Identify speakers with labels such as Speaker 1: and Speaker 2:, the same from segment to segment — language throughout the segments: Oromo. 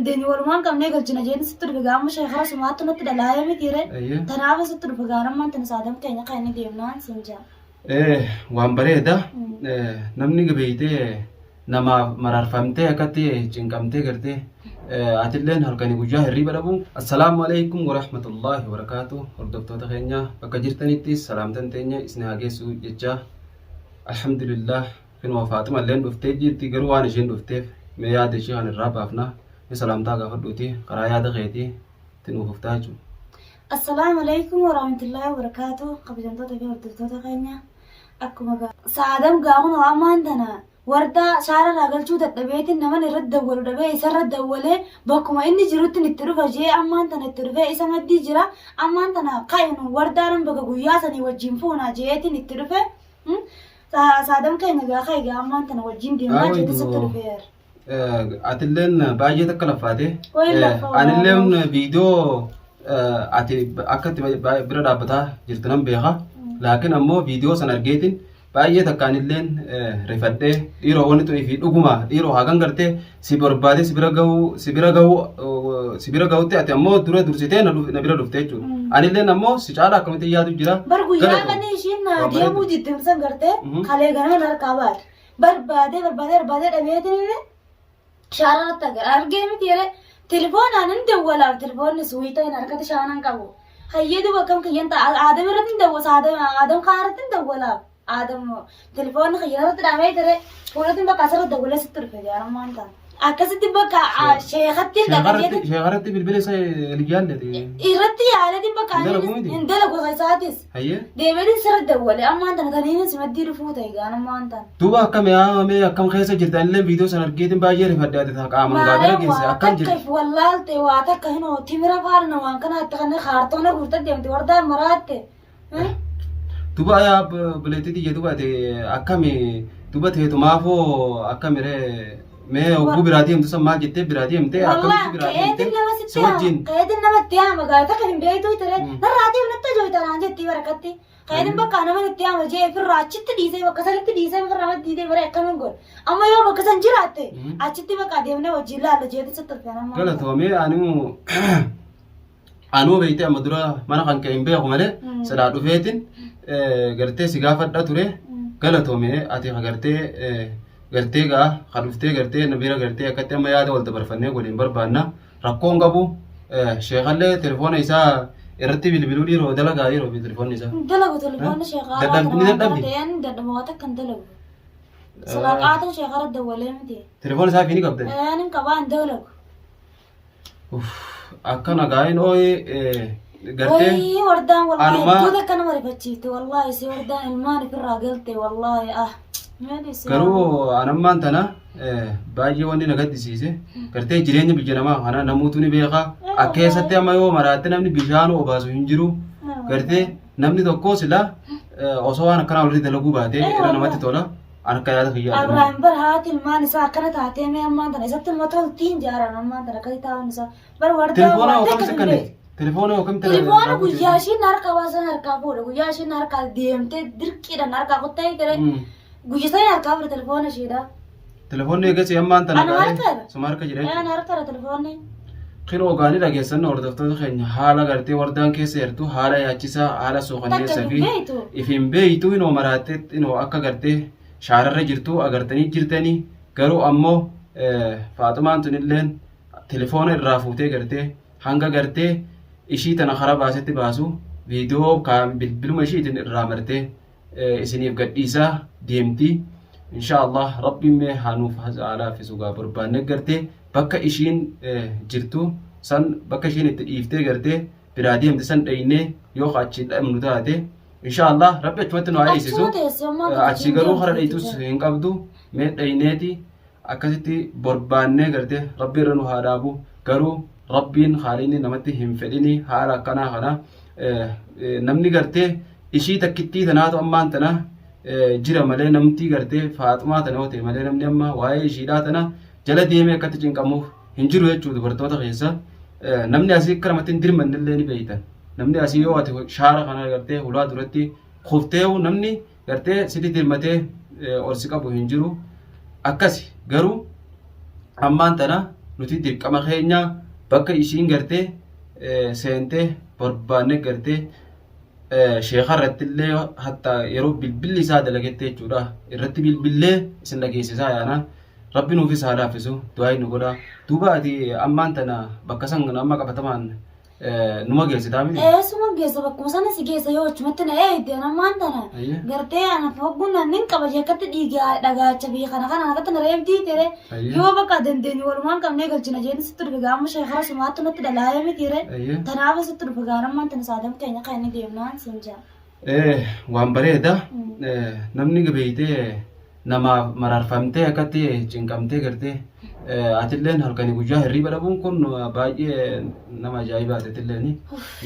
Speaker 1: Dandeenyu walumaan qabnee galchina jeeni sitti dhufe gaama sheekara sumaatti natti dhalaayee miti ree.
Speaker 2: Ayyee.
Speaker 1: Tanaaf sitti dhufe gaarummaan tana saadam keenya kan inni deemnaan siin jaa.
Speaker 2: Waan bareeda. Namni beeytee namaaf mararfamtee akkatti cinqamtee gartee atilleen halkanii guyyaa hirriiba dhabu. Assalaamu alaikum warahmatullaahi wabarakaatu. Hordoftoota keenya bakka jirtanitti salaamtan teenya isin haa geessu jecha alhamdulillah kinoo Faaxima illeen dhuftee jirti garuu waan isheen dhufteef mee yaada ishee kan irraa baafna mee salaamtaa gaafadhuuti karaa yaada keetii itti nuuf fuftaa jechuudha.
Speaker 1: Assalaamu alaikum warahmatullaahi wabarakaatu. Kabajamtoota fi hordoftoota keenya akkuma saadam gaafuma ammaan tana wardaa shaara irraa galchuu dadhabeetiin naman irratti dawwalu dhabee isarra dawwalee bakkuma inni jirutti itti dhufa jee ammaan tana itti dhufee isa maddii jira ammaan tana ka'inu wardaanan bakka guyyaa sanii wajjin fuuna jeetiin itti dhufe. Saadam keenya gaa ka'i gaa ammaan tana wajjin deemaa jeetiin sitti dhufeera.
Speaker 2: Atilleen baay'ee takka laffaate.
Speaker 1: Wayi lafa
Speaker 2: Anilleen viidiyoo ati akka itti bira dhaabbataa jirtu nan beeka. Laakiin ammoo viidiyoo sana argeetiin baay'ee takka anilleen rifadhee dhiiroo wanni tun fi dhuguma dhiiroo hagan gartee si barbaadee si bira gahuu si bira gahuu si bira gahutti ati ammoo dura dursitee na bira dhufte jechuudha. Anilleen ammoo si caalaa akkamitti yaadu jira.
Speaker 1: Bar guyyaa
Speaker 2: Galatoomi.
Speaker 1: kana ishiin na
Speaker 2: Waan
Speaker 1: deemuu
Speaker 2: bareedu.
Speaker 1: didde san gartee kalee ganama harkaa baate. Barbaadee barbaadee barbaadee dhabeetiin illee shaara irratti agar argee miti yeree telefoonaan hin dawwalaaf telefoonni suwii ta'in harkatti shaanan qabu. Hayyee duuba akkam kiyyan ta'a aadam irratti hin dawwasa aadam aadam kaan irratti hin dawwalaaf aadam telefoonni kiyya irratti dhaamee ture fuulatiin bakka asirra dawwalee sitti dhufe jaarummaan ta'a. Akkasitti bakka sheekatti hin dhaqajeetin
Speaker 2: Sheekaratti bilbila isa yaalle.
Speaker 1: Irratti yaaleetiin bakka
Speaker 2: Hin dalagu miti?
Speaker 1: hin dalagu isaatis.
Speaker 2: Hayyee.
Speaker 1: Deebiin sirra dawwale ammaan tana taniin simaddii dhufuu ta'e gaan ammaan tana.
Speaker 2: Duuba akkam yaa mee akkam keessa jirta anillee viidiyoo sana argeetiin baay'ee rifadhe ati ta'a qaamaan gaa bira
Speaker 1: Maaree
Speaker 2: geesse
Speaker 1: waa
Speaker 2: akkam
Speaker 1: takka
Speaker 2: jirti.
Speaker 1: if wallaalte waa takka hin hoo timira faana waan kanaatti kan kaartoona guurtee deemte wardaa maraatte.
Speaker 2: Duba yaa obboleettii tiyya duba ati akkami duba teetumaafoo akkami ree mee hogguu biraa deemtu san maal jettee biraa deemte
Speaker 1: Wallah
Speaker 2: akkamitti biraa deemte
Speaker 1: keetin nama
Speaker 2: si
Speaker 1: sitti haama
Speaker 2: wajjin
Speaker 1: keetin nama itti haama gaa takka hin beektuu ture narraa deemu natti ajooyta naan jetti barakatti keetin bakka nama itti haama jee ofirraa achitti dhiisee bakka sanitti dhiisee ofirraa maddii deemee akkamiin godha amma yoo bakka san jiraatte achitti bakka deemnee wajjin laalla jeetin sitti ulfee nama.
Speaker 2: Galatoomee anuu Anuu beektee amma dura mana kan kee hin beeku malee silaa dhufeetin gartee si gaafadha ture galatoome ati ka gartee gartee gaa ka dhuftee gartee na bira gartee akkatti amma yaada wal dabarfannee waliin barbaanna rakkoon qabu sheekallee telefoona isaa irratti bilbiluu dhiiroo dalagaa dhiiroo telefoonni isaa.
Speaker 1: Hin dalagu telefoonni sheekaa
Speaker 2: Dadhabdi ni dadhabdi.
Speaker 1: Ta'een dadhaba waa takka hin dalagu. Silaa qaatan sheekara dawwalee miti.
Speaker 2: Telefoona isaa fi ni qabdan.
Speaker 1: Een hin qabaa hin dalagu.
Speaker 2: Akkana gaayin ooyee gartee
Speaker 1: Wayii wardaan wallaahi
Speaker 2: Anumaa-
Speaker 1: hedduu takka nama rifachiifte wallaahi si wardaan ilmaan ofirraa galte wallaahi ah. Maali si
Speaker 2: garuu anammaan tana baay'ee wanni na gaddisiise gartee jireenya biyya namaa kana namuutu ni beeka akka keessatti amma yoo maraatte namni bishaan obaasu hin jiru gartee namni tokko sila osoo waan akkanaa walitti dalaguu baate irra namatti tola an akka yaada kiyyaa
Speaker 1: Abrahaam bar haati ilmaan isaa akkana taatee mee ammaan tana isatti ilma toltiin jaaran ammaan tana akkasi taa'uun isaa bar wardaa
Speaker 2: Telefoona
Speaker 1: waan
Speaker 2: yookaan
Speaker 1: takka hin
Speaker 2: sikkane
Speaker 1: beektu.
Speaker 2: telefoona yookaan
Speaker 1: Telefoona guyyaa ishiin harka baasan harkaa fuudha guyyaa ishiin harkaa deemtee dirqiidhaan harkaa kuttee ture guyyaa sana harkaa fuudha telefoona ishiidha.
Speaker 2: Telefoonni eegas ammaan tana
Speaker 1: Ana
Speaker 2: gaa'ee
Speaker 1: harkaadha.
Speaker 2: suma harka jira
Speaker 1: Aan
Speaker 2: jechuudha.
Speaker 1: harkaadha telefoonni.
Speaker 2: Kinoo gaanii dhageessan hordoftoota keenya haala gartee wardaan keessa jirtu haala yaachisaa haala suukanneessa
Speaker 1: Takka
Speaker 2: fi
Speaker 1: hin beektu.
Speaker 2: if hin beektu inoo maraattee inoo akka gartee shaararra jirtu agartanii jirtanii garuu ammoo Faaxumaan tunilleen telefoona irraa fuutee gartee hanga gartee ishii tana karaa baasetti baasu viidiyoo kaan bilbiluma ishiitiin irraa martee isiniif gadhiisaa deemti. Insha Allah Rabbiin mee haa nuuf haa laaffisu gaa barbaanne gartee bakka ishiin jirtu san bakka ishiin itti dhiiftee gartee biraa deemte san dhaynee yoo achi dhabnu taate insha Allah Rabbi achumatti nu haa eegsisu.
Speaker 1: Achuma teesse ammaa
Speaker 2: Achi
Speaker 1: achiin
Speaker 2: garuu kara
Speaker 1: deemtu
Speaker 2: dhaytus hin qabdu mee dhayneeti akkasitti borbaannee gartee Rabbi irra nu haa dhaabu garuu Rabbiin haalinni namatti hin fedhini haala akkanaa kana namni gartee ishii takkittii tanaatu ammaan tana jira malee namtii gartee faaxumaa tana yoo ta'e malee namni amma waa'ee ishiidhaa tana jala deemee akkatti cinqamuuf hin jiru jechuu dubartoota keessa namni asii akka namatti hin dirmanne illee ni beektan namni asii yoo ati shaara kana gartee hulaa duratti kufteewu namni gartee sitti dirmatee ol si qabu hin jiru akkasi garuu ammaan tana Nuti dirqama keenya bakka ishiin gartee seentee barbaanne gartee sheeka irratti illee hatta yeroo bilbilli isaa dalagette jechuudha irratti bilbillee isin dhageessisaa yaana. Rabbi nuufis haa laaffisu, du'aa nu godha. Duuba ati ammaan tana bakka san amma qabatamaan numa geessitaa miti?
Speaker 1: Eessuma geessa, bakkuma sana si geessa yoo achumatti na eegde ammaan tana
Speaker 2: Ayyee.
Speaker 1: gartee ana fogguun nan qaba jee akkatti dhiigaa dhagaacha biyya kana kana akkatti na reebdii tere.
Speaker 2: Ayyee.
Speaker 1: Yoo bakka dandeenyu walumaan qabnee galchina jeen sitti dhufe gaama sheekara sumaatti natti dhalaayee miti re.
Speaker 2: Ayyee.
Speaker 1: Tanaaf sitti dhufe gaara ammaan tana saadam keenya kan inni deemnaan siin jaa.
Speaker 2: Waan bareeda. Namni beeytee namaaf mararfamtee akkatti cinqamtee gartee atilleen halkanii guyyaa hirriiba dhabuun kun baay'ee nama ajaa'ibaati atilleen.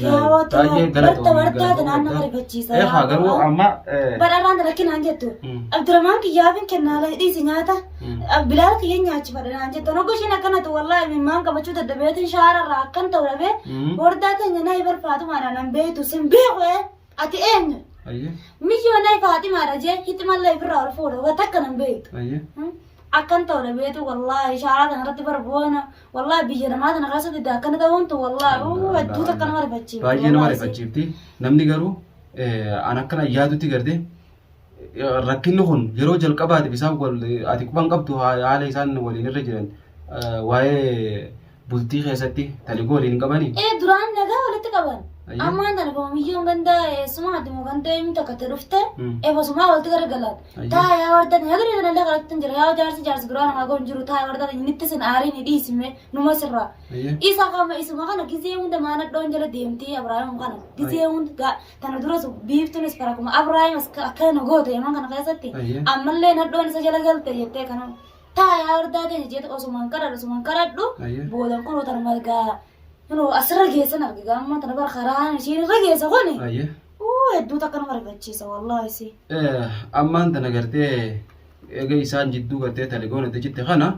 Speaker 1: Yaa
Speaker 2: Baay'ee
Speaker 1: barta bartaa tanaan nama rifachiisa.
Speaker 2: Eh haa garuu amma
Speaker 1: Badhaadhaan rakkinaan jettu. Abdurrahmaan kiyyaafin kennaa dhiisi nyaata. Bilaal kiyya nyaachifadha naan jettu. Noggo isheen akkanatu wallaahi mimmaan qabachuu dadhabeetiin shaararraa akkan ta'u dhabee hordaa keenya na ibarfaatumaadhaan nan beektu sin beeku ati eenyu?
Speaker 2: Ayyee.
Speaker 1: Miyyoo na Faatimaadha jee hixi mallee ofirraa ol fuudha waan takka nan beektu.
Speaker 2: Ayyee.
Speaker 1: Akkan ta'u dhabeetu wallaahi shaaraa kana irratti barboona wallaahi biyya namaa tana keessatti akkana ta'uuntu wallaahi hedduu takka nama rifachiifti.
Speaker 2: Baay'ee nama rifachiifti. Namni garuu an akkana yaadutti gartee rakkinni kun yeroo jalqabaatiif isaan wal ati quban qabdu haala isaan waliin irra jiran waa'ee bultii keessatti taligoo waliin hin qabanii.
Speaker 1: Ee, duraan nagaa walitti qaban.
Speaker 2: Ayyee.
Speaker 1: Ammaan tana kama ganda eessuma ati moo ganda eenyu takka itti dhufte eebosumaa walitti garagalan.
Speaker 2: Ayyee.
Speaker 1: Taa yaa warda nagari kana illee karatti hin jira yaa jaarsi jaarsi duraa namaa goon jiru taa warda nitti sin aarii ni dhiisime numa sirraa.
Speaker 2: Ayyee.
Speaker 1: Isa kama isuma kana gizee hunda maana dhoon jala deemtii Abrahaam kana gizee hunda tana duras biiftuunis karakuma Abrahaam akkana goote yaman kana keessatti
Speaker 2: Ayyee.
Speaker 1: ammallee nadhoon isa jala galte jettee kana taa yaa wardaa ta'e jeete osumaan kadhadhu osumaan kadhadhu
Speaker 2: Ayyee.
Speaker 1: boodan kunoo tana margaa kunoo asirra geessan arge gaamma tana bara karaan ishiin irra geessa kuni
Speaker 2: Ayyee.
Speaker 1: uu hedduu takka nama rifachiisa wallaahi si.
Speaker 2: Ammaan tana gartee eega isaan jidduu gartee taligoon itti citte kana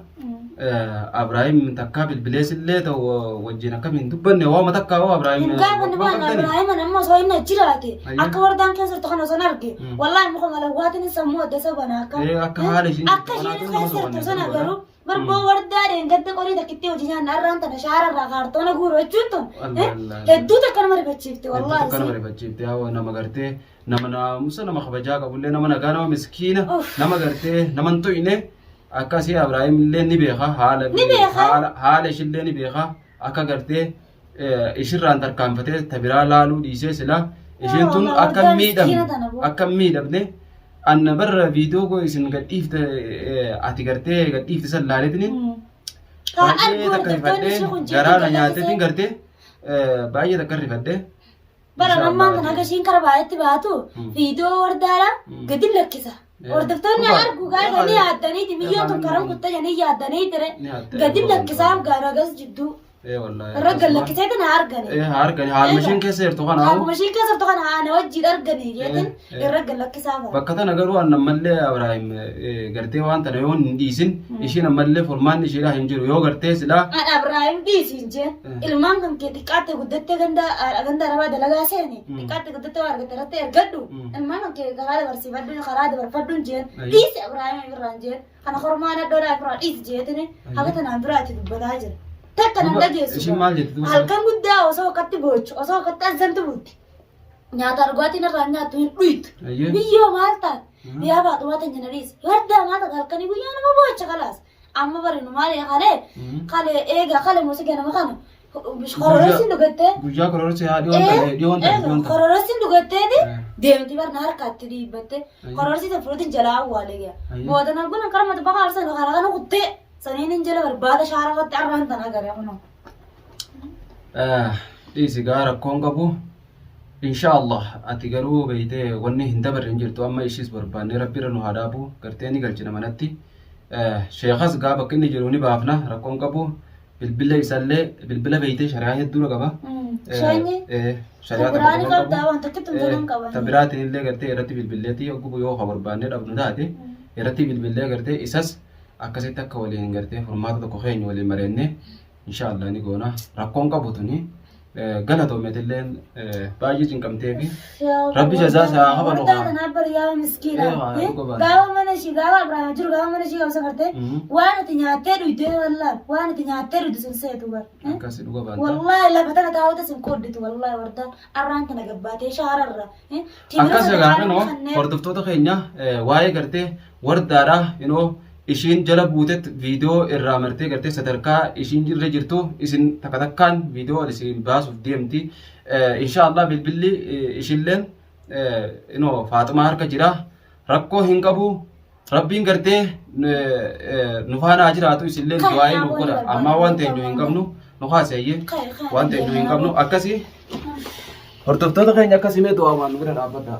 Speaker 2: Abrahaam takkaa bilbilees illee ta'u wajjin akkamiin dubbanne waama takkaa hoo Abrahaam
Speaker 1: Hin gaafanne
Speaker 2: quban
Speaker 1: waan
Speaker 2: qabdani?
Speaker 1: Abrahaam amma osoo inni achi jiraate
Speaker 2: Ayyee.
Speaker 1: akka wardaan keessa jirtu kana osoo hin arge wallaahi muka malawwaatiin sammuu adda isa bana akka
Speaker 2: Akka haala ishiin
Speaker 1: akka
Speaker 2: jirtu
Speaker 1: isheen
Speaker 2: kanaatu nama
Speaker 1: keessa jirtu sana
Speaker 2: soban
Speaker 1: garuu barboo wardaa dheengadda qorii takkitti hojii nyaanna arraan tana shaararraa kaartoona guuru jechuun tun
Speaker 2: Allah, Allah, Allah.
Speaker 1: hedduu takka nama rifachiifte
Speaker 2: Hedduu
Speaker 1: wallaahi
Speaker 2: takka nama rifachiifte haa nama gartee nama naamusa nama kabajaa qabullee nama nagaa nama miskiina
Speaker 1: Uff.
Speaker 2: nama gartee nama hin tuqne akkasii Abrahaam illee ni beeka haala
Speaker 1: Ni beeka.
Speaker 2: haala haala ishillee ni beeka akka gartee ishirraan tarkaanfatee ta biraa laaluu dhiisee sila isheen tun
Speaker 1: wallah,
Speaker 2: akka hin
Speaker 1: wardaan
Speaker 2: miidhamne
Speaker 1: miskiina tana boo.
Speaker 2: akka hin miidhamne anna barra viidiyoo koo isin gadhiifte ati gartee gadhiifte san laaleetini
Speaker 1: Kaa
Speaker 2: baay'ee
Speaker 1: arguu
Speaker 2: takka
Speaker 1: hordoftoonni
Speaker 2: rifadhee
Speaker 1: ishee kun
Speaker 2: garaa na
Speaker 1: jechuun
Speaker 2: nyaateetiin gartee baay'ee takka rifadhee.
Speaker 1: Bara
Speaker 2: Insha
Speaker 1: ammaan
Speaker 2: Allah.
Speaker 1: kana akka ishiin kara baay'eetti baatu viidiyoo wardaadha gadi lakkisa. Hordoftoonni
Speaker 2: Dhugaa.
Speaker 1: argu gaafa ni yaaddaniiti miyyoon tun karan kutta jedhanii yaaddanii ture
Speaker 2: Ni yaadda.
Speaker 1: gadi lakkisaaf gaara gas jidduu
Speaker 2: Ee wallaahi.
Speaker 1: irra gad lakkisee kana argani.
Speaker 2: Ee haa argani haaluma isheen keessa jirtu kana hoo.
Speaker 1: Haaluma ishiin keessa jirtu kana ana wajjin argani jeetin irra gad lakkisaaf.
Speaker 2: Bakka tana garuu an ammallee Abrahaam gartee waan tana yoo hin dhiisin ishiin ammallee furmaanni ishiidhaa hin jiru yoo gartee silaa
Speaker 1: An Abrahaam dhiisi hin jeen ilmaan kan kee xiqqaatte guddattee ganda ganda arabaa dalagaa seeni xiqqaatte guddattee waa argatte irratti ergadhu ilmaan kan kee karaa dabarsiifadhu karaa dabarfadhu hin jeen dhiisi Abrahaam irraa hin jeen kana kormaan addoodhaa irraa dhiisi jeetini haga tanaan dura ati dubbataa jira. Takka nan
Speaker 2: Duuba
Speaker 1: dhageessu.
Speaker 2: ishiin maal jetti duuba?
Speaker 1: Halkan guddaa osoo akkatti boochu osoo akkatti azzantu bulti. Nyaata dhugaatiin irraa nyaattu hin dhuytu.
Speaker 2: Ayyee.
Speaker 1: Biyyoo maal taate? Yaa baaxumaa teenya na dhiisi. Wardaa maal taate halkanii guyyaa nama boocha kalaas. Amma barinu maal kalee kalee eega kalee musi ganama kana kororosiin dhugattee.
Speaker 2: Guyyaa kororosii haa dhiyoon ta'e dhiyoon ta'e dhiyoon ta'e.
Speaker 1: Kororosiin dhugatteeti deemti barna harkaatti dhiibbatte kororosii tan fudhatin jalaa awwaale gaa.
Speaker 2: Ayyee.
Speaker 1: Booda nan kun karma bakka arsan karaa kana kuttee saniin hin jala barbaada shaara irratti arraan tan agarra kunoo.
Speaker 2: Dhiisi gaa rakkoon qabu. Insha Allah ati garuu beeytee wanni hin dabarre hin jirtu amma ishiis barbaannee rabbi irra nu haa dhaabu gartee ni galchina manatti. Sheekas gaa bakka inni jiru ni baafna rakkoon qabu. Bilbila isallee bilbila beeytee shari'aa hedduudha qaba.
Speaker 1: Sheenyi
Speaker 2: Shari'aa
Speaker 1: Ta biraa ni
Speaker 2: tokko
Speaker 1: qabdaa, waan takkitti hin toluun qaban.
Speaker 2: Ta biraatiin illee gartee irratti bilbilleetii yogguu yoo ka barbaannee dhabnu taate irratti bilbillee gartee isas akkasitti akka waliin gartee furmaata tokko keenya waliin mareennee insha Allah ni goona. Rakkoon qabu tuni Galatoometilleen baay'ee cinqamteefi Rabbi jazaa isaa haa kafalu
Speaker 1: Wardaa
Speaker 2: kaa.
Speaker 1: tanaaf bari yaaba miskiina.
Speaker 2: Ee, haa, dhuga baana.
Speaker 1: Gaafa mana ishii gaafa Abrahaam jiru gaafa mana ishii qabsa gartee waan ati nyaattee dhugdee wallaahi waan ati nyaattee dhugde sun seetu bar.
Speaker 2: Akkasi dhuga baanta.
Speaker 1: Wallaahi lafa tana taa'uutas hin qoodditu wallaahi wardaan arraan tana gabbaatee shaararra.
Speaker 2: Akkas egaa kanoo hordoftoota keenya waa'ee gartee wardaadha inoo ishiin jala buutet viidiyoo irraa martee gartee sadarkaa ishiin irra jirtu isin takka takkaan viidiyoo ol isin baasuuf deemti. Inshaallah bilbilli ishiilleen inoo Faaxumaa harka jira rakkoo hin qabu. Rabbiin gartee nu faana haa jiraatu isinillee
Speaker 1: Kai,
Speaker 2: du'aa'ii
Speaker 1: yaa
Speaker 2: nuuf godha.
Speaker 1: booni
Speaker 2: Ammaa waan ta'e
Speaker 1: barbaadu
Speaker 2: nu hin qabnu nu haaseeyye
Speaker 1: Kai, kai,
Speaker 2: waan ta'e nu hin qabnu akkasii. Hordoftoota keenya akkasii mee du'aa waan nu bira dhaabbadha.